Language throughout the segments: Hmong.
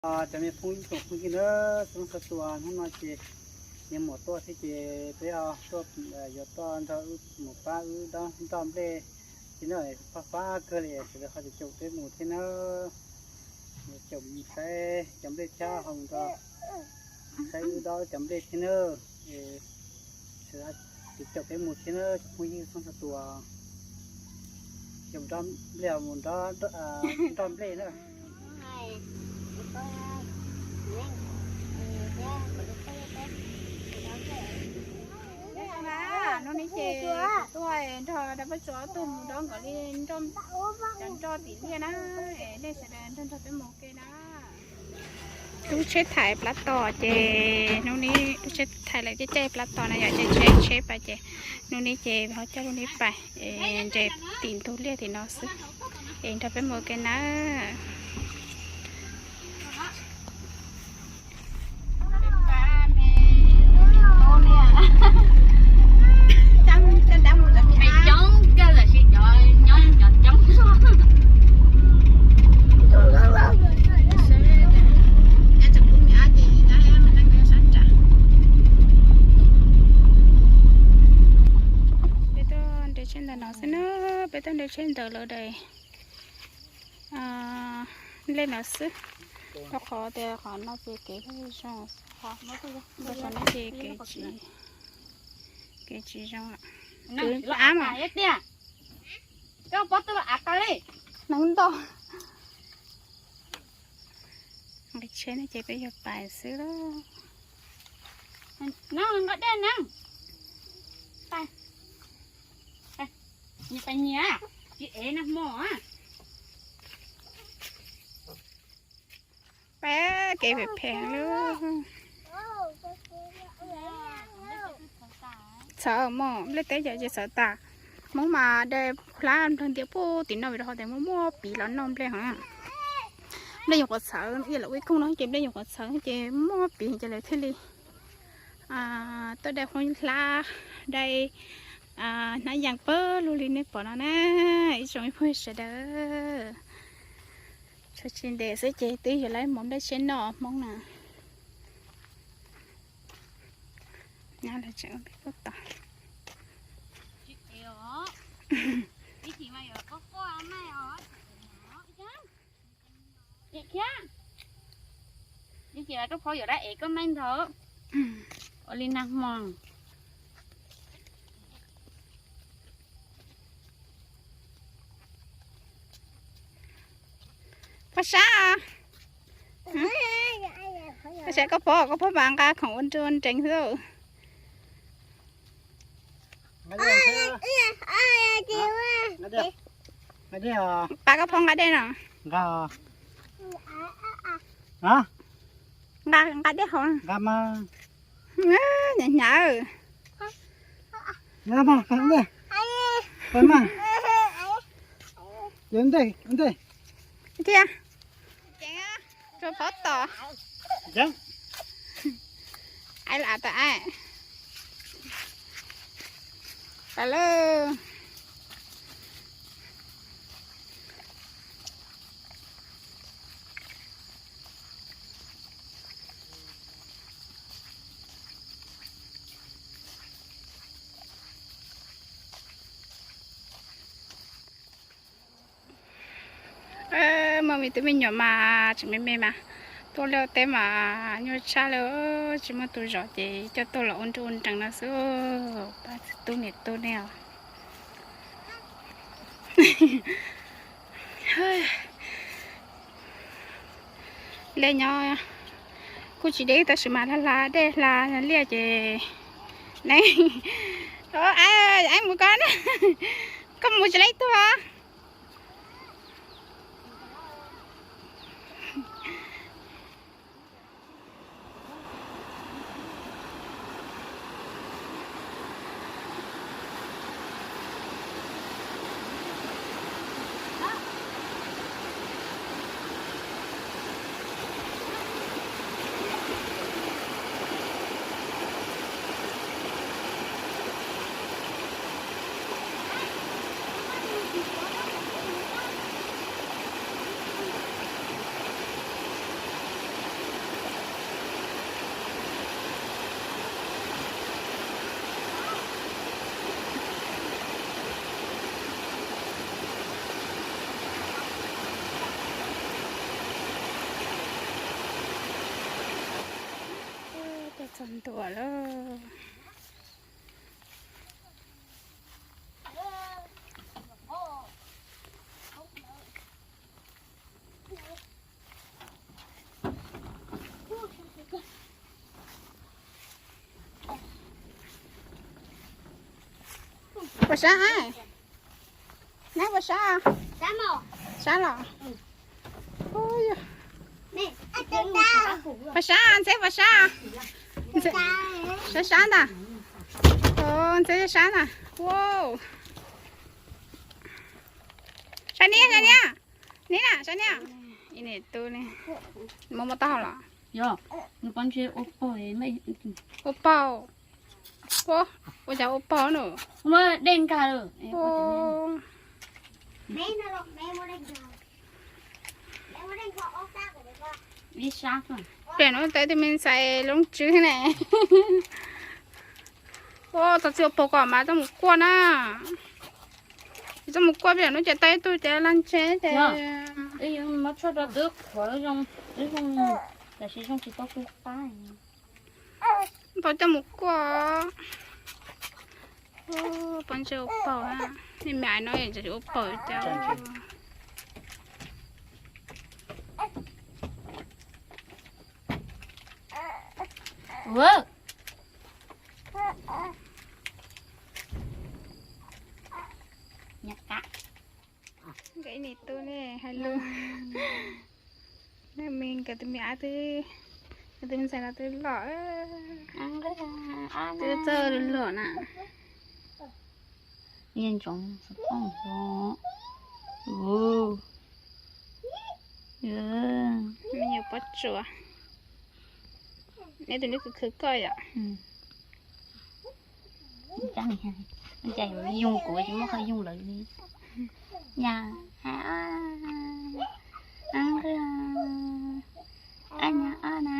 Cov me phooj ywg tsoom phooj ywg na, txhua leej txhua tus, hnub no ces niag muam tuaj thiab ces peb tuaj, yuav tuaj nrog wb mus pab wb dob nroj nplej thiab na, fab fab kawg li, sawv daws ho caum caum peb mus thiab na, caum mus saib cov nplej thiab ho mus nrog saib wb dob cov nplej thiab na. Sawv daws caum peb mus thiab na, tsoom phooj ywg txhua leej txhua tus, yog mus dob nplej, mus dob nroj nplej na. Hnub no ces kuv tuaj nrog dab Paj Tsua ob tug mus dob nkawd li nroj, cov nroj tim liaj na, es nej sawv daws nrog nrog peb mus ua ke na. Lub tsheb thaiv plab tos ces hnub no lub tsheb thaiv lawv caij caij plab tos na yom, ces tsheb tsheb pais ces hnub no ces ho coj lub no pais es nres tim ntug liaj tim no xwb, es nrog peb mus ua ke na. Peb tuaj nres tsheb ntawm no xwb na, peb tuaj nres tsheb ntawm lawv daim nplej no xwb, rau qhov tias qhov no ces kev zoo, qhov no ces kev tsis, kev tsis zoo. Ab mas neeg ntau. Nqis tsheb no ces peb yuav pais xwb lauj. Nqa dej na. Nyias pais nyias, tsis ev nag hmo. Peb kev phem phem lub. Txhawv mos nplej teb ces tsis txhawv tas. Hmoob mas de hlab nplawg ntiav puag tim no vim rau qhov tias muaj muaj piv los noj nplej hov. Nplej nyuam qhuav txhawv, ib yam li ua ib koog no ces nplej nyuam qhuav txhawv ces muaj piv ces lawv thiaj li tuaj dai hmoob hlab, dai hnab yas pawg lug li nej pom no na, ib tsoom ib phooj sawv daws. Tshuav tsis ntev xwb ces twb yuav lawv mus nplej tsheb noj hmoob na. Nyob lawv tseem ua nplej puag tod. Ib chim koj phob yuav dab ev koj maij ntag. Ua li nag hmo. Pab sab, pab sab koj phob, koj phob mas nqa khoom ua nreeg xwb. Pab koj phob nqa dej no. Nqa, nqa dej hauv. Hnyav hnyav. Tiag, rau pov tom. Ai lam tau ai. Pais lawm. Muaj me tub me nyuam mas tseem me me mas tuaj liaj teb mas nyuaj tshaj li, tsis muaj tus zov ces coj tuaj los ua nruj ua nreeg no xwb. Pab txiv tub niam tub nej os. Liaj nyob kuj tsis deb tab sis mas hla hla dej hla liaj ces neeg, aib mus koj, koj mus tsis leej twg os. Tau ntua lawm. Puas sab? Neb puas sab? Sab los? Puas sab, Ntxheb puas sab? Sab sab ntag. Ntxheb sab sab ntag. Sab niab, sab niab. Neb na, sab niab. Ib niam tub ne, muaj muaj taub hau los? Ua paug. Ua, ua cas ua paug no? Dej nkag lawm. Pliag no tau tus me ntxhais loob tswb ne. Ua, txog txiv ua paug kom mas txoj mus kuaj na. Txoj mus kuaj, pliag no ces tau ib tug ces laj ntshe ces muab tshuaj rau twb qhuav zoo, twb zoo, tab sis zoo tsis tau pw qab. Tau coj mus kuaj. Pov ntse ua paug na. Nej me aiv no tseem ua paug cas. Nkawd ib niam tub ne hais lus. Nej me nkawd tus me aiv twb, nkawd tus me ntxhais no twb loj, twb txawj lom na. Yeej ntsoov xov tooj xwb. Me nyuam pob tsuas. Neb tus neb khwv khwv koj yom. Cas yuav yoog kuv tsis muaj qhov yoog lawv li. Nyab, ab, nyab ab na.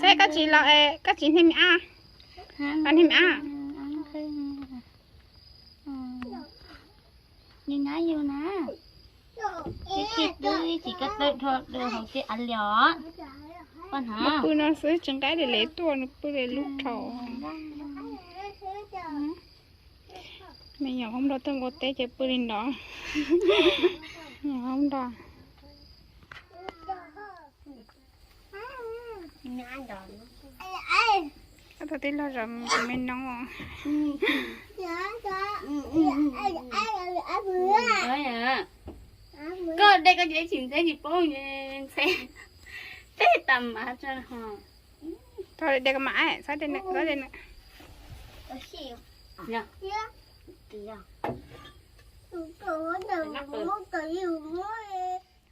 Seb koj tsis los es koj tsis niag me ab, koj niag me ab. Nws nab yus na, ib txhij twb ib txhij koj tawm dhau hauv tej av liam os. Nws pw no xwb tsis nqaij li, tuaj nws pw li lub dhau. Me nyuam Hmoob Nplog tuaj nkaum teb ces pw li no. Me nyuam Hmoob Nplog. Koj tau tij laug zov me noob. Koj de koj cov tsis ntxheb tsis paub ntxheb, teb tas mas tso ho. Tau de koj mas, txhob de nws, txhob de nws.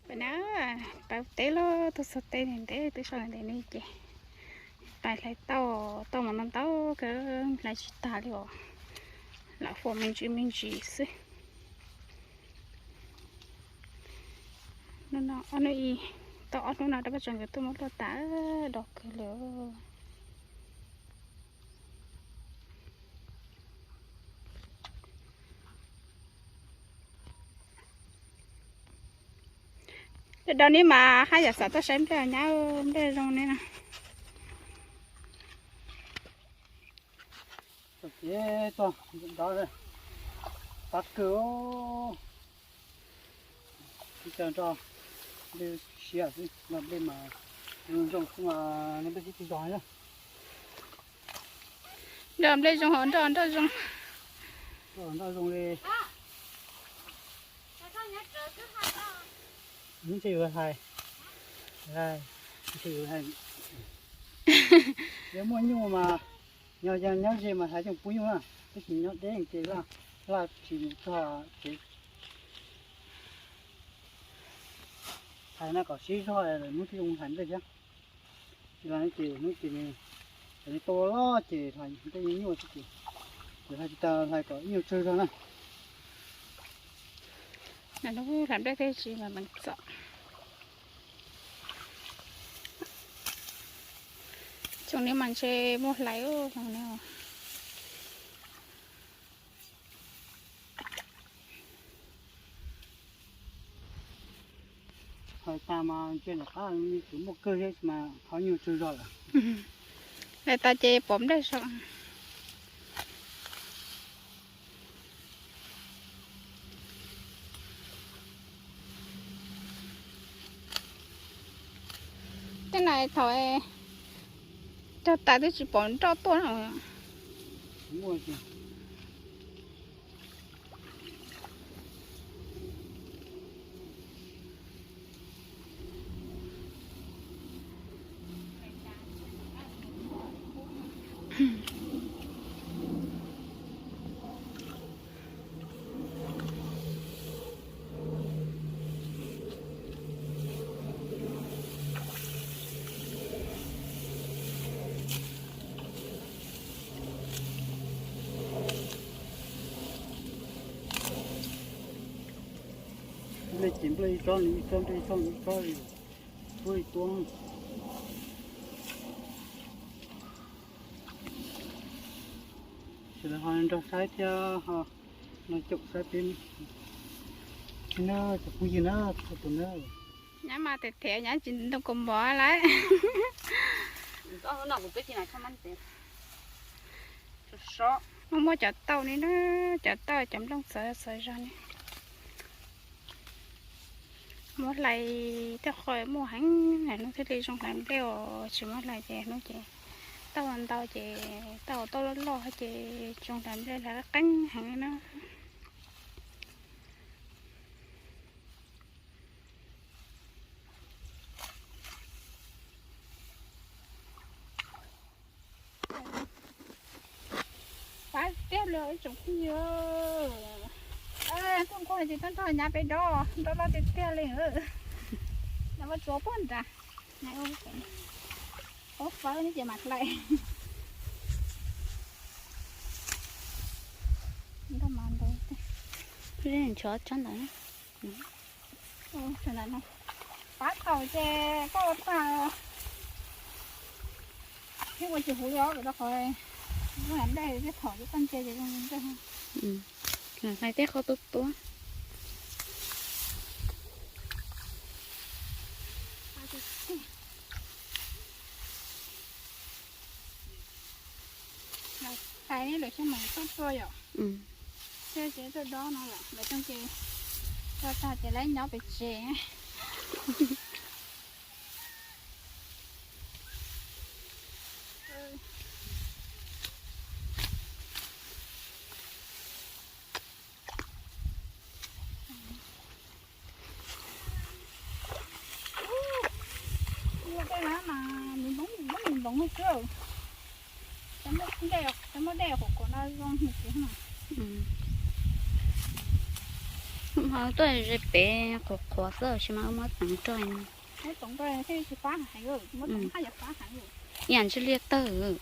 Pais na, pais teb los tuaj txog teb ntev ntev twb sawv ntawm no ces pais hlais tauj, tauj mas ntau ntau kawg hlais tsis tag li os. Lam fuam me ntsis me ntsis xwb. Hnub no ob hnub ib, tau ob hnub no rau paj tseem nkawd tuaj muab luaj tas, dog kawg li. Dog dog neb mas haj yam xav tuaj saib nplej nyab, nplej zoo neb na. Ces txog nrad pab kawg, ib co nroj nplej siav xwb, nroj nplej mas zoo xwb mas nroj nplej sib tsis zog na. Nroj nplej zoo hos nroj nroj zoo. Nroj zoo li. Ntshe yus hais, ntshe yus hais, yog muaj nyuj mas, yog nyob ze mas hais coj pub nyuj na, tab sis nyob deb ces laj, laj tsis mus txog ces hais no kom sib zog lawm hnub twb zoo hais nplej thiab. Tsis los ces hnub ces nws tau loj ces hlais nplej nyuaj xwb ces, ces hais tsis tas, hlais kom ib nyuag tsawg zog na. Hlais nplej thiaj tsis mas meem txom. Xyoo no mas ntshe muaj hlais os. Hais tas mas ntsia nram qab me tus muaj kawg thiab mas qhov nyuag tsawg zog lawm. Hais tas ces pom nplej zog. Tej no thaum cog tas twb tsis pom nroj tuaj no. Nplej ces nplej ib tsob nws ib tsob, nplej ib tsob nws ib tsob li, tuab li tuab. Sawv daws ho nrog saib thiab ho los caum saib peb na, cov phooj ywg na, txhua tus na. Nyab mas them them nyab tsis ntoo kaus mom lawm. Muaj muaj cov tauj ni na, cov tauj cov nplooj txawv txawv zog ni. Muab hlais tej qho muaj heev, hnub thiaj li zoo hlais nplej os, tsis muab hlais ces hnub ces tauj ntau ces tauj tauj loj loj ces zoo hlais nplej hlais qeeb heev li na. Pab tiag li ib tsoom phooj ywg. Thooj nkuaj ces tag nrho nyab peb dob, dob loj tiag tiag li. Nyab ua tsuav puag nrad. Ua fawb ne ces mam hlais. Nrog mas ntau. Nchov tsob ntawd. Pab thaum ces koj ua tag, thiab ua tsis huv li os, rau qhov ua dej thiab thaum ces koj ntsia ces zoo ntej. Hlais tej qho tuab tuab. Hlais lawm seb mas tuaj tuaj yom. Seb ces tuaj dob no lawm, lawv coob ces tso tag ces lawv nyob pem tsev. Ua tej lab mas nws nploos nploos nploos xwb. Cov muaj dej qhuav qhuav no zoo hwm kiag no. Ho tuaj ze pem qhuav qhuav xwb, tsis mas muab teev roj. Muab teev roj thiaj tsis fab heev, muab teev haj yam fab heev. Ib yam ntshe liaj tawg,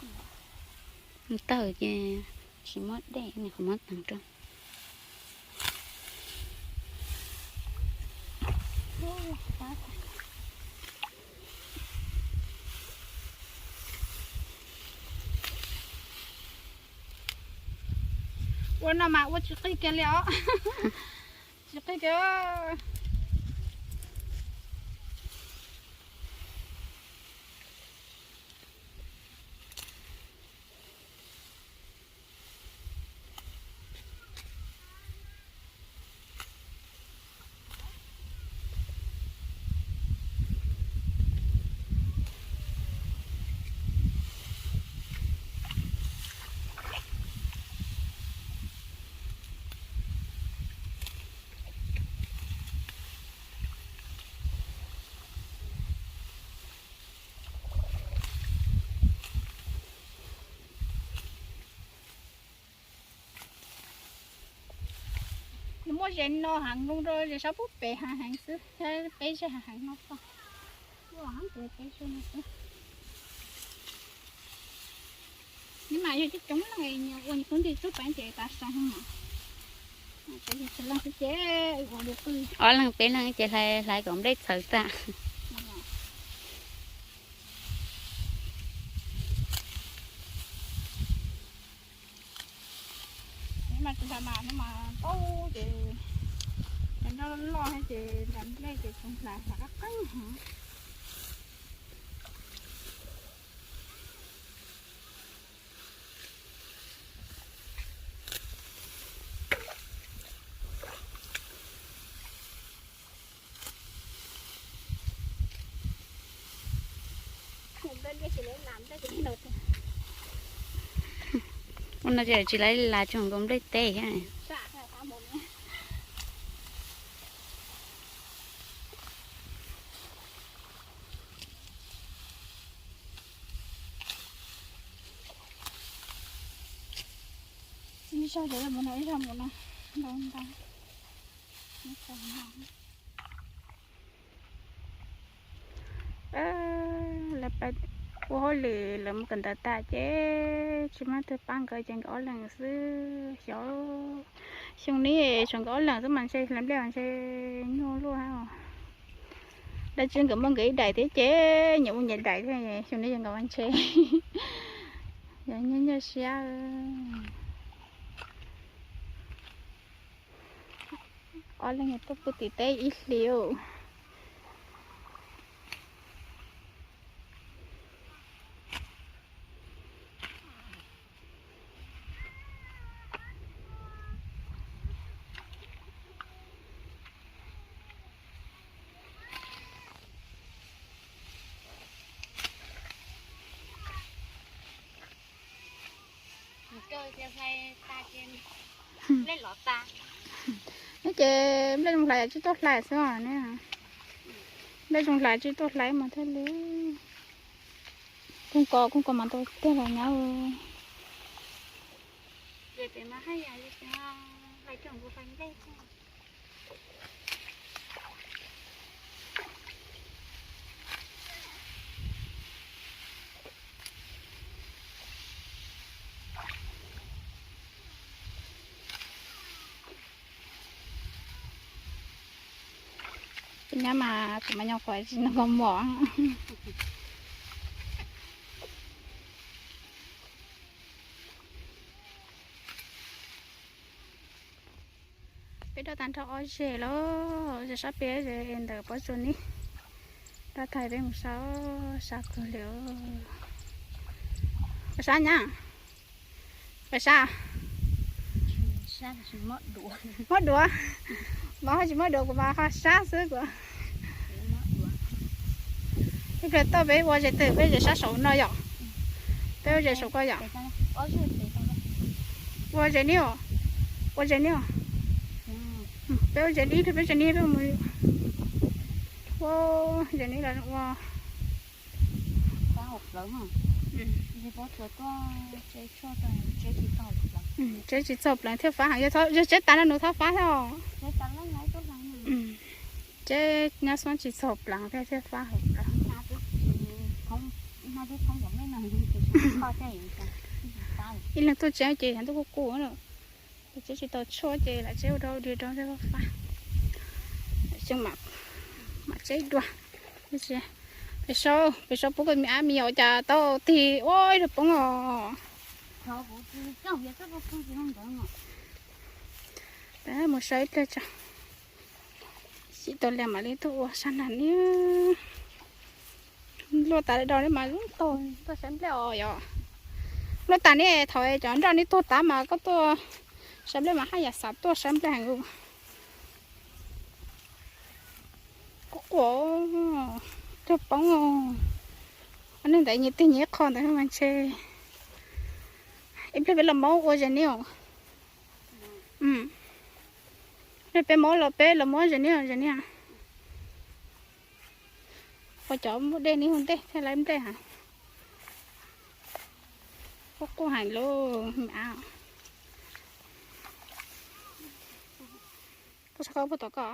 tawg ces tsis muaj dej, nws qhov muab teev roj. Ua no mas ua tsis qig kiag li os. Tsis qig kiag. Nws muaj ze no heev, zoo rau ze sab pub pem heev heev xwb, peb zej heev heev no. Nws mas yog coob coob leej, nyias ua nyias kub nti xub peev ces tav su mas. Ob leeg peb leeg ces hlais kom nplej txhawv tag. Mas tus ntawd mas no mas tau ces nrog Loj ces nram nplej ces tsoom hlais hlais qab qeeb heev. Ua no ces tsis laib las tsoom nkaus nplej teb thiab. Lawv pab ua hauj lwm lawv mus kawm ntawv tas ces tsis muaj leej twg pab nkawd ces nkawd ob leeg xwb xyov. Xyoo no tshuav nkawd ob leeg xwb mas ntshe hlais nplej ntshe nyuaj luaj. Dab tsi nkawd muaj nkawd ib daim thiab ces nyias ua nyias daim thiab, xyoo no yog nkawd ntshe yog nyuaj nyuaj siab. Ob leeg tuaj pw tim teb ib hlis. Neb ces nplej zoo hlais tsis tuaj hlais xwb os ne. Nplej zoo hlais tsis tuaj hlais mas thiaj li. Kooj kos kooj kos mas tau tiag los nyab. Nyab mas kuv mas nyob qhov tsis noj koj mom. Peb doj tag nrho ob zeg lawm, ze sab peb ze ntawm pob tsuas ni. Doj tag peb mus sab, sab kawg li. Pais sab nyab, pais sab. Mob duav, mas ho tsis mob duav, kuv mas ho sab xwb kuv. Ib pliag tuaj peb ua ze twg, peb ze sab saud no yom? Peb ua ze saud ko yom? Ua ze ni os, ua ze ni os. Peb ua ze ni, peb ze ni, peb mus. Ua ze ni los ua. Tseb tsis txog pleev thiaj fab heev, yog tseb tas no nws txhob fab thiab. Tseb nyab xoob tsis txog pleev thiaj, thiaj fab hauv pleev. Ib leeg tuaj tseb ces yog ntuj kuj kuj lawm. Tseb tsis tau tshuaj ces lam tseb ua rau dig rau thiaj fab. Mam tseb dua. Pem saud, pem saud puab koj me ab me nyuam cas tau tig ua ib rag poob os. Peb mus saib ib pliag tso. Xim tau lias mam li tuaj ua sab nrag ni. Luaj tas do li mas tuaj saib nplej os yom. Luaj tas ni thaum cov nroj ni tuag tas mas koj tuaj saib nplej mas haj yam xav tuaj saib nplej heev. Quaj quaj, rag poob. Ob neeg ntawd nyias tig nyias ib qho ntawd mas ntshe. Ib pliag peb los muab ua ze ni os. Ib pliag peb muab los peb los muab ze ni os, ze ni. Ua cov muaj dej ni hu ntej thiaj laib nplej ha. Quaj quaj heev lauj me ab. Koj saib koj puag tom koj.